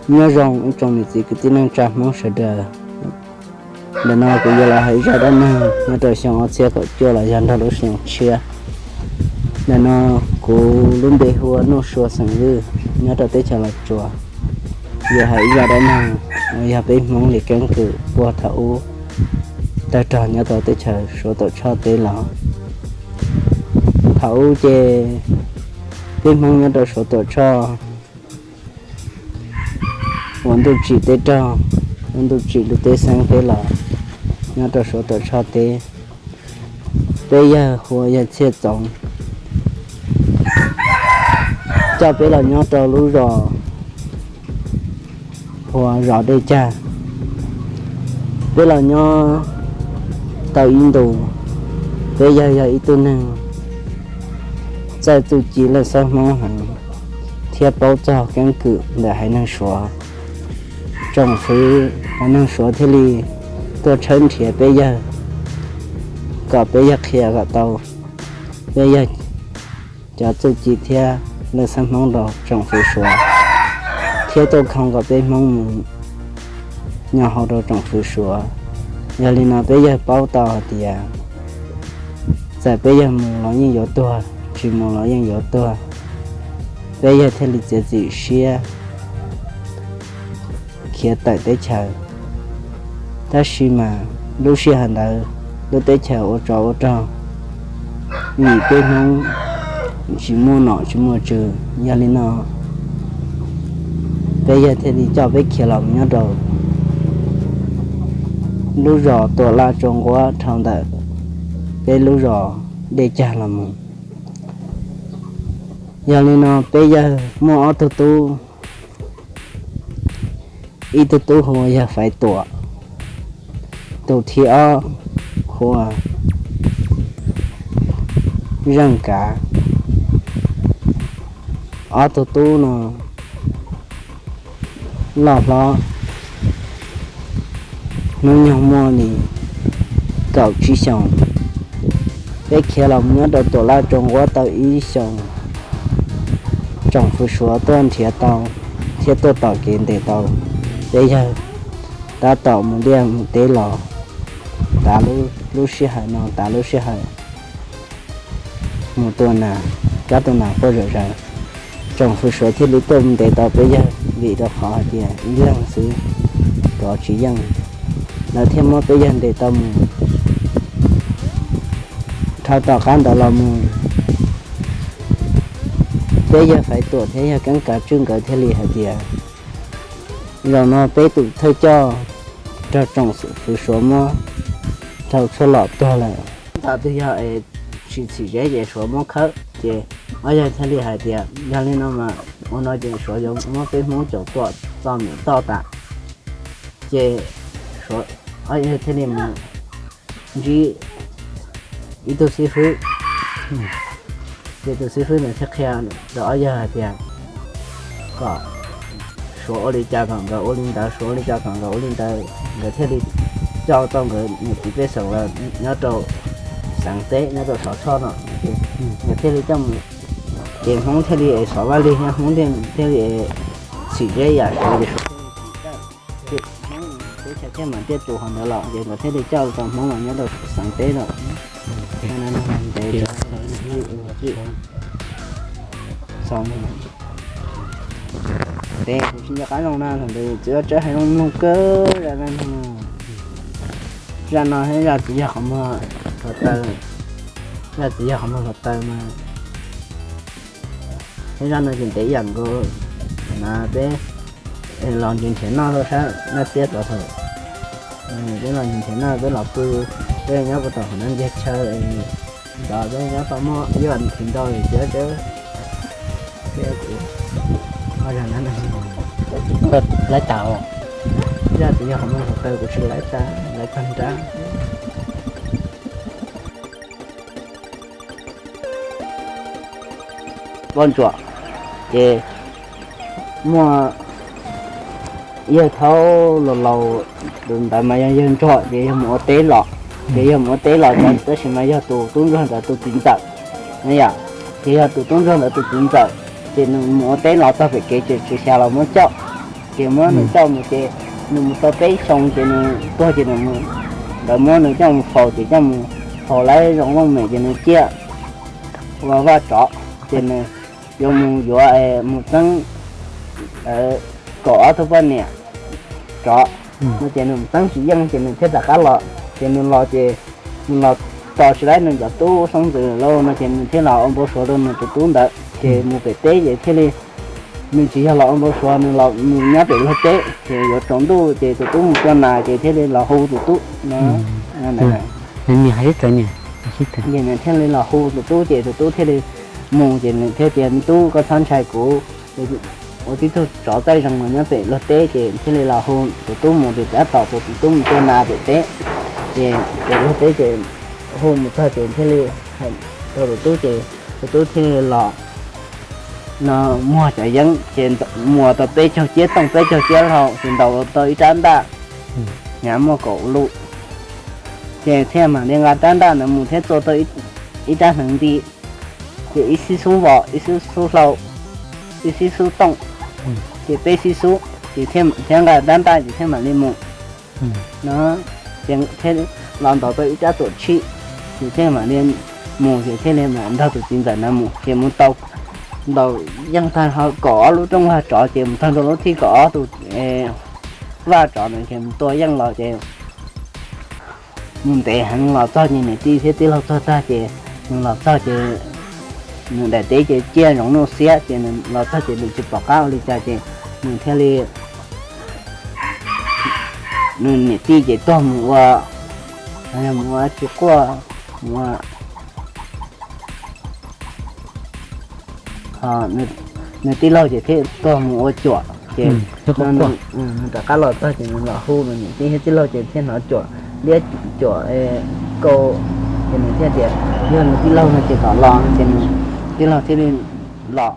Nyob zoo ib tsoom niam txiv kwv tij neej tsa Hmoob sawv daws. Ntawm no kuv yuav los hais zaj dab neeg nyob rau xyoo ob txhiab kaum cuaj los yog nrog lub xyoo tshiab. Ntawm no kuv lub npe hu ua Nuj Sua xeem Vwj, nyob rau teb chaws Los Tsuas. Yuav hais ib zaj dab neeg uas yog peb Hmoob li keeb kwm puag thaum ub tawg rog nyob rau teb chaws Suav Tuam Tshoj teb los. Thaum ub ces peb Hmoob nyob rau Suav Tuam Tshoj uas ntuj tsim teb raug, ntuj tsim lub teb xeeb teb los nyob rau Suav Tuam Tshoj teb. Peb yawg hu ua yawg Txhiaj Txoov coj peb los nyob rau lub zos hu ua zos Dej Cag. Peb los nyob tau ib ntus, peb yawg yog ib tug neeg txawj txuj ci leej xeeb Hmoob heev thiab paub txog keeb kwm ntawm haiv neeg Suav. Tsoom fwv haiv neeg Suav thiaj li tuaj tshawb nrhiav peb yawg kom peb yawg qhia kom tau peb yawg cov txuj ci thiab leej xeeb Hmoob rau tsoom fwv Suav, thiab tuaj khoo kom peb Hmoob mus nyo hau rau tsoom fwv Suav. Yog li no peb yawg paub tau hais tias txawm peb yawg mus los yeej yuav tuag, tsis mus los yeej yuav tuag. Peb yawg thiaj li txiav txim siab khiav tawm teb chaws. Tab sis mas lub sij hawm ntawd lub teb chaws ua tsov ua rog, vim peb Hmoob tsis muaj nom tsis muaj tswv. Yog li no peb yawg thiaj li coj peb khiav los mus nyob rau lub zos Tuam Laj Tsua Nquab dhau ntawm peb lub zos Dej Cag los mus. Yog li no peb yawg muaj ob tug tub, ib tug tub hu ua yawg Faiv Tuam, tus thib ob hu ua Zeej Kav. Ob tug tub no loj hlob, hnub nyoog muaj li kaum tsib xyoos. Peb khiav los nyob rau Tuam Laj Tsua Nquab tau ib xyoos, tsoom fwv Suav tuaj nrhiav tau thiab tuaj tom kev ntes tau peb yawg, tab tom mus liaj mus teb los, tav lub sij hawm no tav lub sij hawm mus tua nas, kab tua nas quaj zom zaws. Tsoom fwv Suav thiaj li tuaj mus ntes tau peb yawg vim rau qhov hais tias ib leeg xwb rov tsis yeej, lawv thiaj muab peb yawg ntes tau mus. Dhau tom qab ntawd los mus, peb yawg Faiv Tuam thiab yawg Keeb Kav Tswj nkawd thiaj li hais tias zaum no peb tus thawj coj raug tsoom fwv Suav muab rau tshuaj lom tuag lawm. Ntawd twb yog es tsis txhim zeb ces Suav muab khawb ces ob yawg thiaj li hais tias yog li no mas ua no ces Suav yuav muab peb Hmoob caum tua txom nyem toj tas. Ces ob yawg thiaj li mus ntsib ib tug xib fwb, ces tus xib fwb ntawd thiaj qhia rau ob yawg hais tias kom Suav ua li cas kom nkawd ua li ntawd, Suav ua li cas kom nkawd ua li ntawd, nkawd thiaj li coj tau nkawd niam txiv pej xeem los nyob rau xeev teb nyob rau Suav Tshoj no, nkawd thiaj li coj mus. Ces Hmoob thiaj li es xov vaj lig, Hmoob thiaj li txhim zeb yam Suav ces Suav thiaj li tsis coj. Ces Hmoob teb chaws thiaj mam tiaj tus hov ntawd los ces nkawd thiaj li coj tau Hmoob los nyob rau xeev teb lawm. Ntev, tsis nco qab zoo na, thaum ntawd txiv Vaj Tsawb hais zoo mloog kawg zaj no. Zaj no thiab zaj txiv yawg qhov muag hluav taws, zaj txiv yawg qhov muag hluav taws mas thiab zaj no ces ntev iyam nkaus na. Peb los ntsis nrhiav noj rau sab Naj Xiab tod thaum, peb los ntsis nrhiav noj, peb los pw, peb nyob puag tom hauv nab ntiag chaw ntawd, peb nyob tau muaj ib vas thiv ntau li txiv Vaj Tsawb thiab kuv. Laib tas, zaj txiv yawg qhov muag hluav taws kuv tsis laib tas, laib tag nrab. Poj ntsuam, ces muaj yawg thaud laus laus, tus ntawd mas yog yawg nrog ces yog mus ua teb los, ces yog mus ua teb los, tab sis mas yog tus tub ntsuag ntawd tus txiv ntxawm, yog, ces yog tus tub ntsuag ntawd tus txiv ntxawm, ces nws mus ua teb los txog pem kev ces tsis xyav los muab coj. Ces muab nws coj mus ces nws mus tau peb xyoo ces nws tuag ces nws, nkawd muab nws coj mus faus ces coj mus faus lawv zoo looj mem ces nws ciaj ua vaj tsov, ces nws yuav mus yuav mus txeeb kaum ob tug poj niam tsov no ces nws txeeb tsis yeej ces nws thiaj rov qab los. Ces nws los ces nws los tos tsis laib nws cov tub xeeb ntxwv lawm no ces nws thiaj los ua npau suav rau nws tus tub ntawd ces mus pem teb ces thiaj li, nws tsis yog los ua npau suav, nws los nws nyob pem luag teb ces yuav tsaus ntuj ces tus tub mus tua nas ces thiaj li los hu tus tub no. Ces nws thiaj li los hu tus tub ces tus tub thiaj li mus ces nws thiaj tias, Tub, koj txhob ntshai kuv, ua tib tug tsov txaij zoo los nyob pem luag teb. Ces thiaj li los hu tus tub mus ces tab tom tus tub mus tua nas pem teb. Ces pem luag teb ces hu mus txog ces thiaj li hais rau tus tub ces tus tub thiaj li los no muag cov yeeb ces muas tau peb caug ciab tooj peb caug ciab hlau ces ntaus tau ib rab ntaj, hnyav muaj kaum lub. Ces thiaj mam li nqa rab ntaj ntawd mus thiab txua tau ib rab hneev nti, ces ib xib xub vos, ib xib xub hlau, ib xib xub tooj, ces peb xib xub, ces thiab nqa rab ntaj ces thiaj mam li mus no. Ces thiaj los ntaus tau ib rab tuam tshij, ces thiaj mam li mus ces thiaj li mam nrog tus txiv ntxawm ntawd mus ces mus tau ntaus yeej tag kaum ob lub rooj vag tsov ces mus txog rau lub thib kaum ob tus vaj tsov ntawd ces mus tua yeej los ces mus ntev heev los txog ces niam tij thiab tij laug txog tag ces nws los txog ces nws daim teb ces ciaj zoov nuj xiab ces nws los txog ces nws tsis pom qab ua li cas ces nws thiaj li, nws niam tij ces tuag mus ua, mus ua tsis quaj, mus ua, nws tij laug ces thiaj tuag mus ua cuam ces nws rov qab los txog ces nws los hu nws niam tij thiab tij laug ces thiaj hnov cuam liab cuam kau, ces nws thiaj tias yog nws tij laug no ces kom los ces nws tij laug thiaj li los.